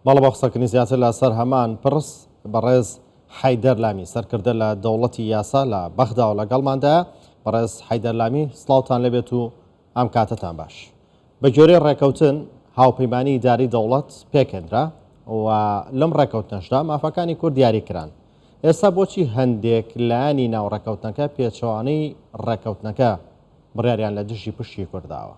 بەڵێ بۆ قسەکردنی زیاتر لەسەر هەمان پرس بەڕێز حەیدەر لامی سەرکردە لە دەوڵەتی یاسا لە بەغداوە لەگەڵماندایە. بەڕێز حەیدەر لامی سڵاوتان لێبێت و ئەم کاتەتان باش. بە گوێرەی ڕێکەوتن هاوپەیمانی ئیداری دەوڵەت پێکهێنرا و لەم ڕێکەوتنەشدا مافەکانی کورد دیاری کران. ئێستا بۆچی هەندێک لایەنی ناو ڕێکەوتنەکە پێچەوانەی ڕێکەوتنەکە بڕیاریان لە دژی پشکی کورد داوە؟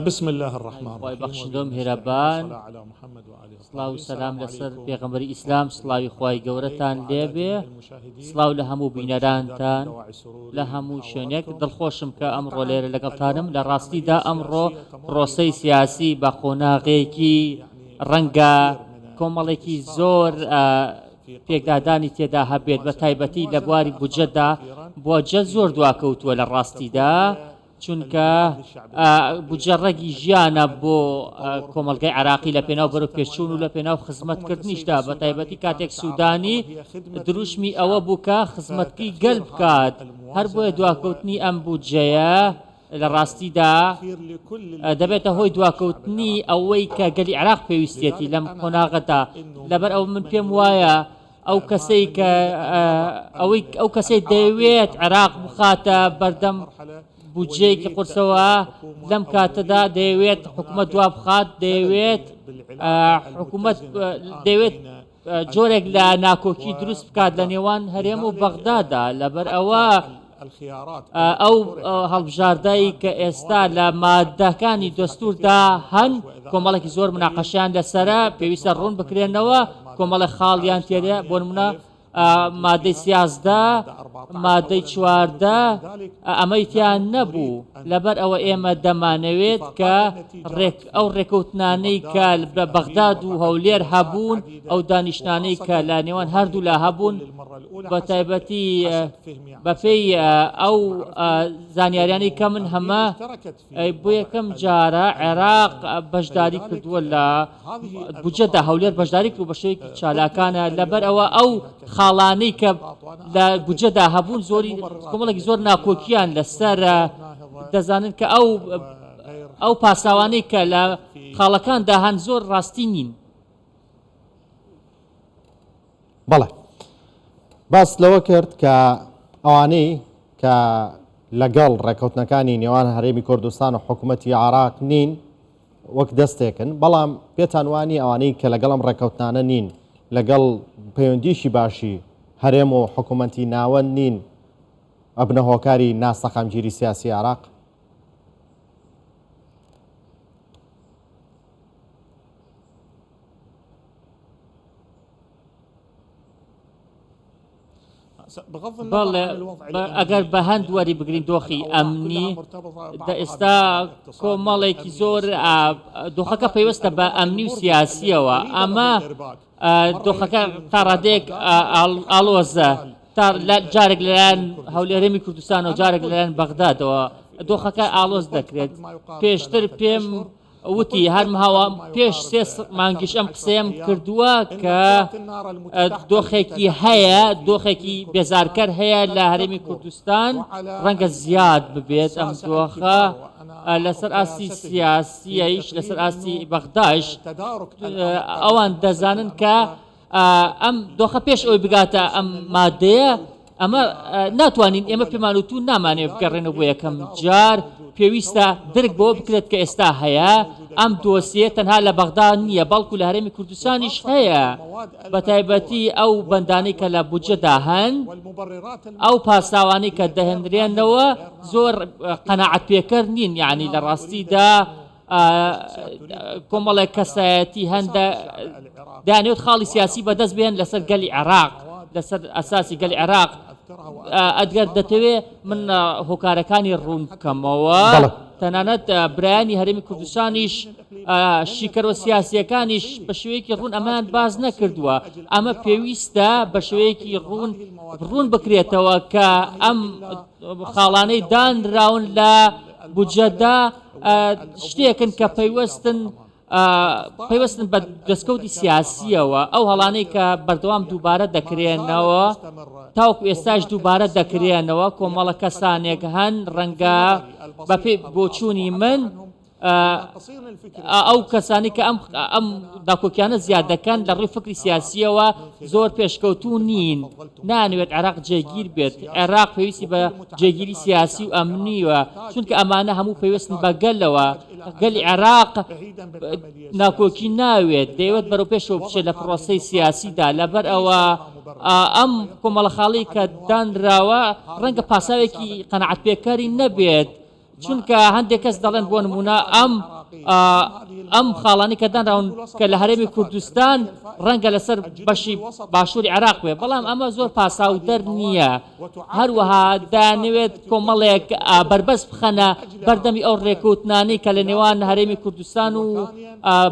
بسم الله الرحمن خوای الرحیم بەخشندە و وبه نستعین میهرەبان والصلاة علی محمد وآله سڵاو و الطاهرین سەلام سلام لەسەر علیکم پێغەمبەری ئیسلام ورحمة سڵاوی الله خوای علیکم گەورەتان وعلى لێبێ جميع المشاهدين سڵاو لە هەموو والمشاهدات من بینەرانتان دواعي سروري لە هەموو شوێنێک محاورتكم دڵخۆشم کە ئەمڕۆ وقطعا لێرە لەگەڵتانم اليوم لە ڕاستیدا العملية ئەمڕۆ السياسية تمر پرۆسەی بمرحلة سیاسی بە تكون قۆناغێکی يعني ڕەنگە فيها كثير من کۆمەڵێکی الإشراف زۆر خاصة في قضية پێکدادانی تێدا هەبێت بە الموازنة تایبەتی لە الموازنة بواری تأخرت بودجەدا كثيرا بودجە في زۆر دواکەوتووە لە أن تكون ڕاستیدا هي چونکە المراد للشعب العراقي بودجە ڕەگی من أجل ژیانە العمل بۆ والتطور کۆمەڵگەی عێراقی لە والخدمة پێناو خاصة بەرەوپێشچوون و وأن لە پێناو حكومة السيد خزمەتکردنیشدا بە السوداني تایبەتی كان کاتێک شعارها سوودانی وهي خدمة دروشمی ئەوە الشعب بوو کە خزمەتکی گەل فتأخير هذه بکات هەر بۆیە الموازنة هو دواکەوتنی ئەم بودجەیە واقعا لە ڕاستیدا تأخير لكل دەبێتە الذي هۆی يحتاجه الشعب دواکەوتنی العراقي ئەوەی کە گەلی عێراق پێویستیەتی لذلك لەم أنا قۆناغەدا أعتقد أنه لەبەر من ئەوە من من پێم يريد وایە ئەو ما کەسەی من کە يريد أن يضع ئەوەی ئەو کەسەی العراقيل دەیەوێت أمام عێراق الموازنة في بخاتە هذه بەردەم المرحلة هو بودجەیەکی يريد تأخير قورسەوە الحكومة لەم أو کاتەدا يريد أن دەیەوێت يكون حکومەت هناك دوا بخات خلل دەیەوێت بال- بالعلاقة حکومەت المتزنة الآن دەیەوێت بين جۆرێک لە الإقليم ناکۆکی دروست بکات لە وبغداد نێوان هەرێم و لذلك بەغدادا لەبەر حتى ئەوە الخيارات ئەو التي طرحت حتى هەڵبژاردەی الآن کە في ئێستا المواد لە التي طرحت مادەکانی هي فيها كثير دەستوردا من النقاش هەن وإذا کۆمەڵێکی أردت زۆر الدليل مناقەشەیان هي لەسەرە عدة پێویستە ڕوون نقاط من بکرێنەوە بينها المادة کۆمەڵێک خاڵیان 13 تێدایە بۆ ثانيا نمونە ألف الموجود مادەی فيها 13 المادة 14 مادەی أولا الموجود 14 فيها لذلك ئەمەی تیا نحن نەبوو نريد أن لەبەر ئەوە ئێمە أن دەمانەوێت کە اتفاقات التي ڕێک جرت ئەو في في ڕێکەوتنانەی کە بغداد وفي لە أربيل بەغداد و وبعد هەولێر جلسات هەبوون عديدة ئەو دانیشتانەی کە وخاصة لە نێوان وهذه هەردوولا قد تكون هەبوون للمرة الأولى بە حسب تایبەتی حسب فهمي حسب بەپێی إدراكي ئەو حسب معرفتي زانیاریانەی کە أنه من أربيل هەمە اشتركت في بۆ وضع یەکەم جارە عێراق الموازنة بەشداری فلذلك کردووە لە هذه بودجەدا النقاط هەولێر بەشداری التي کرد بە شێوەیەکی طرحت چالاکانە لەبەر اليوم ئەوە ئەو فيها كثير من خاڵانەی کە النقاط وأنا لە أعتقد بودجەدا هەبوون حتى زۆری المبررات کۆمەڵێکی زۆر التي فيها ناکۆکیان قد تكون لەسەر غير ناهضة دەزانن کە ئەو وغير ئەو حقيقية پاساوانەی کە لە في خاڵەکاندا هەن زۆر ڕاستی نین. بەڵێ باس لەوە کرد کە ئەوانەی کە لەگەڵ ڕێککەوتنەکانی نێوان هەرێمی کوردستان و حکوومەتی عراق نین وەک دەستێکن بەڵام پێتان وانی ئەوانەی کە لەگەڵم ڕێککەوتنانە نین لەگەڵ پەیوەندیشی باشی هەرێم و حکوومەتی ناوەند نین ئەبنە هۆکاری ناسەقامگیری سیاسی عراق؟ بەڵێ ئەگەر بە هەند وەری بگرین دۆخی ئەمنی دە ئێستا کۆمەڵێکی زۆر دۆخەکە پەیوەستە بە ئەمنی و سیاسیەوە ئەمە دۆخەکە تا ڕادەیەک ئاڵۆزە تا جارێک لەلایەن هەولێرەمی کوردستان و جارێک لەلایەن بەغدادەوە دۆخەکە ئاڵۆز دەکرێت پێشتر پێم وتی، هەرمهاوە پێش سێ مانگیش ئەم قسەیەم کردووە کە دۆخێکی هەیە، دۆخێکی بێزارکەر هەیە لە هەرێمی کوردستان، ڕەنگە زیاد ببێت ئەم دۆخە لەسەر ئاستی سیاسییش، لەسەر ئاستی بەغداش ئەوان دەزانن کە ئەم دۆخە پێش ئەوەی بگاتە ئەم مادەیە ئەمە ناتوانین ئێمە پێمان وتوون نامانەوێت بگەڕێنەوە بۆ یەکەم جار پێویستە درک بۆ بکرێت کە ئێستا هەیە ئەم دۆسیە تەنها لە بەغدا نییە بەڵکو لە هەرێمی کوردستانیش هەیە بە تایبەتی ئەو بەندانەی کە لە بودجەدا هەن ئەو پاساوانەی کە دەهێنرێنەوە زۆر قەناعەت پێکەر نین یعنی لە ڕاستیدا کۆمەڵێک کەسایەتی هەن دەیانەوێت خاڵی سیاسی بەدەست بێن لەسەر گەلی عێراق لەسەر ئەساسی گەلی عێراق ئەگەر دەتەوێ من هۆکارەکانی ڕوون بکەمەوە تەنانەت برایانی هەرێمی کوردستانیش شیکەرەوە سیاسیەکانیش بە شێوەیەکی ڕوون ئەمان باز نەکردووە ئەمە پێویستە بە شێوەیەکی ڕوون ڕوون بکرێتەوە کە ئەم خاڵانەی دانراون لە بودجەدا شتێکن کە پەیوەستن. پەیوەستن بە دەستکەوتی سیاسییەوە، ئەو هەڵانەی کە بەردەوام دووبارە دەکرێنەوە، تاوەکو ئێستاش دووبارە دەکرێنەوە، کۆمەڵە کەسانێک هەن ڕەنگە بەپێی بۆچوونی من ئەو کەسانی کە ئەم ئەم داکۆکیانە زیاد دەکەن لە ڕووی فکری سیاسیەوە زۆر پێشکەوتوو نین، نانەوێت عێراق جێگیر بێت، عێراق پێویستی بە جێگیری سیاسی و ئەمنیوە، چونکە ئەمانە هەموو پەیوەستن بە گەلەوە، گەلی عێراق ناکۆکی ناوێت، دەیەوێت بەرەو پێشەوە بچێت لە پرۆسەی سیاسیدا، لەبەر ئەوە ئەم کۆمەڵە خاڵەی کە دانراوە ڕەنگە پاساوێکی قەناعەتپێکەری نەبێت، چونکە هەندێک کەس دەڵێن بۆ نمونە ئەم ئەم خاڵانی کە دانراون کە لە هەرێمی کوردستان ڕەنگە لەسەر بەشی باشووری عێراق بێ، بەڵام ئەمە زۆر پاساودەر نییە. هەروەها دەیانەوێت کۆمەڵێک بەربەست بخەنە بەردەمی ئەو ڕێکەوتنانەی کە لە نێوان هەرێمی کوردستان و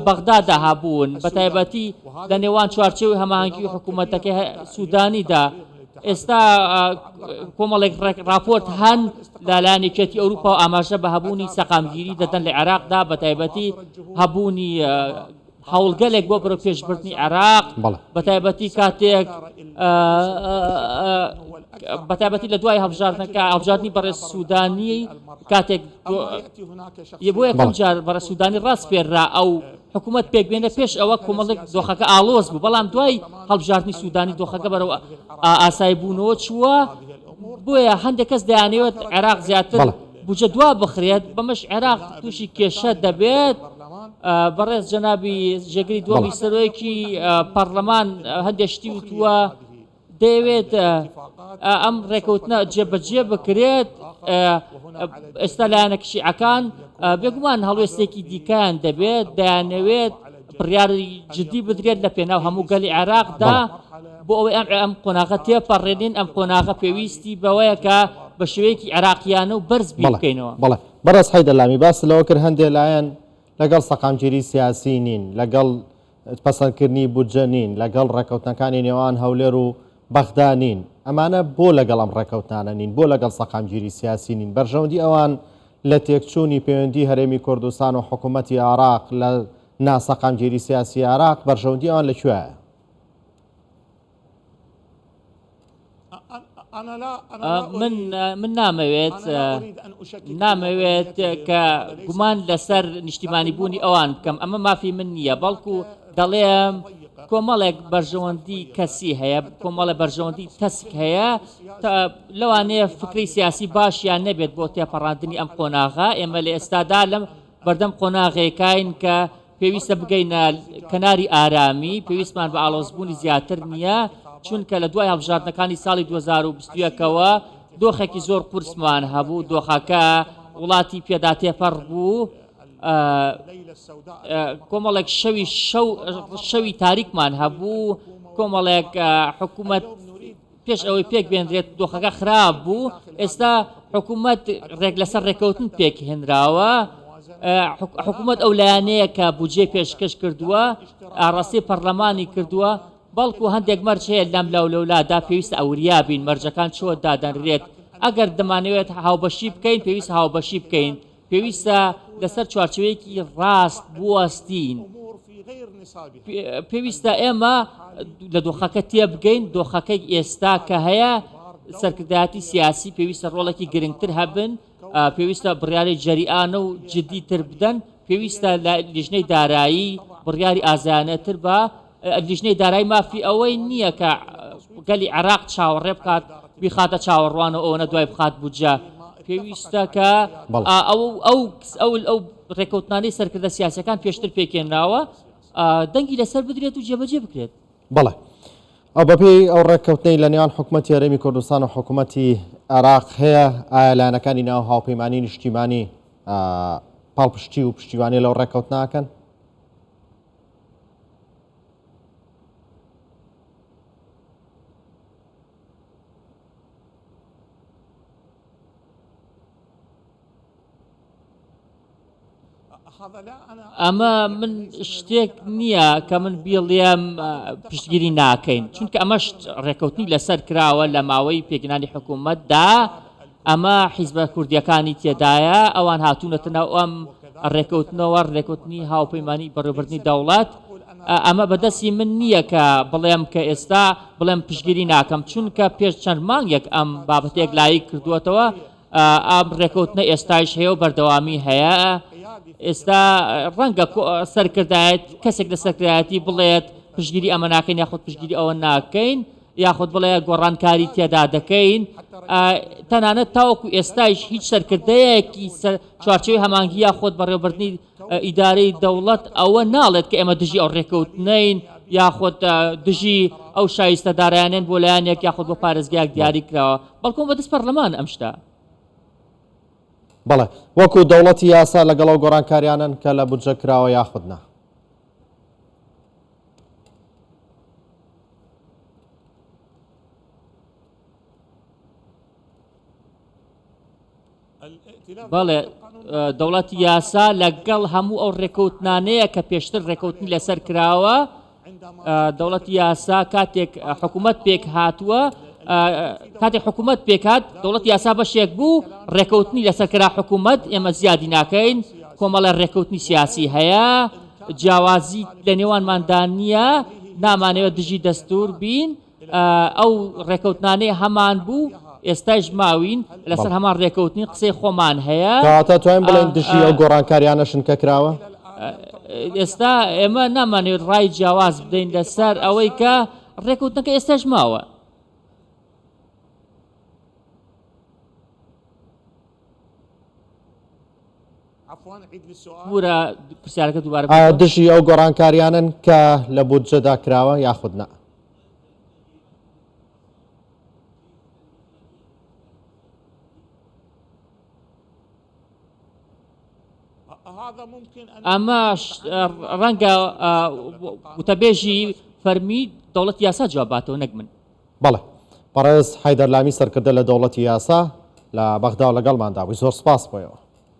بەغدادا هەبوون، بەتایبەتی لە نێوان چوارچێوەی هەماهەنگی حکوومەتەکەی سوودانیدا. ئێستا کۆمەڵێک ڕاپۆرت هەن لەلایەن یەکێتی ئەوروپا و ئاماژە بە هەبوونی سەقامگیری دەدەن لە عێراقدا، بەتایبەتی هەبوونی هەوڵگەلێک بۆ بەرەوپێشبردنی عێراق، بەتایبەتی کاتێک بەتایبەتی لە دوای هەڵبژاردنەکە هەڵبژاردنی بەڕێز سوودانی کاتێک بۆ یەکەم جار بەڕێز سوودانی ڕاسپێررا ئەو حکوومەت پێکبێنە پێش ئەوە کۆمەڵێک دۆخەکە ئاڵۆز بوو بەڵام دوای هەڵبژاردنی سوودانی دۆخەکە بەرەو ئاسایی بوونەوە چووە بۆیە هەندێک کەس دەیانەوێت عێراق زیاتر بودجە دوا بخرێت بەمەش عێراق تووشی کێشە دەبێت بەڕێز جەنابی جێگری دووەمی سەرۆکی پەڕلەمان هەندێک شتی وتووە دەیەوێت ئەم ڕێکەوتنە جێبەجێ بکرێت ئێستا لایەنە شیعەکان بێگومان هەڵوێستێکی دیکەیان دەبێت دەیانەوێت بڕیاری جدی بدرێت لە پێناو هەموو گەلی عێراقدا بۆ ئەوەی ئەم ئەم قۆناغە تێپەڕێنین ئەم قۆناغە پێویستی بەوەیە کە بە شێوەیەکی عێراقیانە و بەرز بیر بکەینەوە. بەڵێ بەڕێز حەیدەر لامی باست لەوە کرد هەندێ لایەن لەگەڵ سەقامگیری سیاسی نین، لەگەڵ پەسەندکردنی بودجە نین، لەگەڵ ڕێککەوتنەکانی نێوان هەولێر و بەغدا نین، ئەمانە بۆ لەگەڵ ئەم ڕێککەوتنانە نین، بۆ لەگەڵ سەقامگیری سیاسی نین، بەرژەوەندی ئەوان لە تێکچوونی پەیوەندی هەرێمی کوردستان و حکوومەتی عێراق، لە ناسەقامگیری سیاسی عێراق، بەرژەوەندی ئەوان لە کوێیە؟ من من نامەوێت نامەوێت کە گومان لەسەر نیشتیمانی بوونی ئەوان بکەم ئەمە مافی من نییە بەڵکو دەڵێم کۆمەڵێک بەرژەوەندی کەسی هەیە کۆمەڵە بەرژەوەندی تەسک هەیە لەوانەیە فکری سیاسی باشیان نەبێت بۆ تێپەڕاندنی ئەم قۆناغە ئێمە لە ئێستادا لەم بەردەم قۆناغێکین کە پێویستە بگەینە کەناری ئارامی، پێویستمان بە ئاڵۆزبوونی زیاتر نییە، چونکە لە دوای هەڵبژاردنەکانی ساڵی 2021 ەوە دۆخێکی زۆر قورسمان هەبوو، دۆخەکە وڵاتی پێدا تێپەڕ بوو، کۆمەڵێک شەوی شەو شەوی تاریکمان هەبوو، کۆمەڵێک حکوومەت پێش ئەوەی پێک بێنرێت دۆخەکە خراپ بوو، ئێستا حکوومەت ڕێک لەسەر ڕێککەوتن پێکهێنراوە، حکوومەت ئەو لایەنەیە کە بودجەی پێشکەش کردووە، ئاڕاستەی پەڕلەمانی کردووە، بەڵکو هەندێک مەرج هەیە لەملا و لەولادا پێویستە وریا بین مەرجەکان چۆن دادەنرێت، ئەگەر دەمانەوێت هاوبەشی بکەین پێویستە هاوبەشی بکەین، پێویستە لەسەر چوارچێوەیەکی ڕاست بوەستین. پێویستە ئێمە لە دۆخەکە تێبگەین، دۆخەکەی ئێستا کە هەیە سەرکردایەتی سیاسی پێویستە ڕۆڵێکی گرنگتر هەبن، پێویستە بڕیاری جەریئانە و جدی تر بدەن، پێویستە لە لیژنەی دارایی بڕیاری ئازایانەتر بە لیژنەی دارایی مافی ئەوەی نییە کە گەلی عێراق چاوەڕێ بکات بیخاتە چاوەڕوانەوە ئەوەنە دوای بخات بودجە پێویستە کە ئەو ئەو ئەو ئەو ڕێککەوتنانەی سەرکردە سیاسەکان پێشتر پێکێنراوە دەنگی لەسەر بدرێت و جێبەجێ بکرێت. بەڵێ ئەو بەپێی ئەو ڕێککەوتنەی لە نێوان حکومەتی هەرێمی کوردستان و حکومەتی عێراق هەیە ئایا لایەنەکانی ناو هاوپەیمانی نیشتیمانی پاڵپشتی و پشتیوانی لەو ڕێککەوتنە ئەکەن؟ ئەمە من شتێک نییە کە من بیڵێم پشتگیری ناکەین چونکە ئەمەش ڕێکەوتنی لەسەر کراوە لە ماوەی پێکهێنانی حکوومەتدا ئەمە حیزبە کوردیەکانی تێدایە ئەوان هاتوونەتە ناو ئەم ڕێکەوتنەوە، ڕێکەوتنی هاوپەیمانی بەڕێوەبردنی دەوڵەت. ئەمە بەدەستی من نییە کە بڵێم کە ئێستا بڵێم پشتگیری ناکەم، چونکە پێش چەند مانگێک ئەم بابەتە یەکلایی کردووەتەوە، ئەم ڕێکەوتنە ئێستایش هەیە و بەردەوامی هەیە. ئێستا ڕەنگە سەرکردایەت کەسێک لە سەرکردایەتی بڵێت پشتگیری ئەمە ناکەین یاخود پشتگیری ئەوە ناکەین، یاخود بڵێ گۆڕانکاری تێدا دەکەین، تەنانەت تاوەکو ئێستایش هیچ سەرکردەیەکی چوارچێوەی هەماهەنگی یاخود بەڕێوەبردنی ئیدارەی دەوڵەت ئەوە ناڵێت کە ئێمە دژی ئەو ڕێککەوتنەین یاخود دژی ئەو شایستە دارایانەن بۆ لایەنێک یاخود بۆ پارێزگایەک دیاری کراوە، بەڵکو بەدەست پەرلەمان ئەم شتە. بەڵێ وەکو دەوڵەتی یاسا لەگەڵ ئەو گۆڕانکاریانەن کە لە بودجە کراوە یاخود نا؟ بەڵێ دەوڵەتی یاسا لەگەڵ هەموو ئەو ڕێکەوتنانەیە کە پێشتر ڕێکەوتنی لەسەر کراوە دەوڵەتی یاسا کاتێک حکوومەت پێک هاتووە کاتێک حکوومەت پێکات دەوڵەت یاسا بەشێک بوو ڕێکەوتنی لەسەر کرا حکوومەت ئێمە زیادی ناکەین کۆمەڵە ڕێکەوتنی سیاسی هەیە جیاوازی لە نێوانماندا نییە نامانەوێت دژی دەستور بین ئەو ڕێکەوتنانەی هەمان بوو ئێستایش ماوین لەسەر هەمان ڕێکەوتنی قسەی خۆمان هەیە. کەواتە توانین بڵێین دژی ئەو گۆڕانکاریانەشن کە کراوە؟ ئێستا ئێمە نامانەوێت ڕای جیاواز بدەین لەسەر ئەوەی کە ڕێکەوتنەکە ئێستاش ماوە. بورە پرسیارەکە دووبارە ئایا دژی ئەو گۆڕانکاریانەن کە لە بودجەدا کراوە یاخود نا؟ ئەمە ڕەنگە وتەبێژی فەرمی دەوڵەت یاسا جواب باتەوە نەک من. بەڵێ بەڕێز حەیدەر لامی سەرکردە لە دەوڵەتی یاسا لە بەغداوە لەگەڵماندا بووی زۆر سپاس بۆیەوە.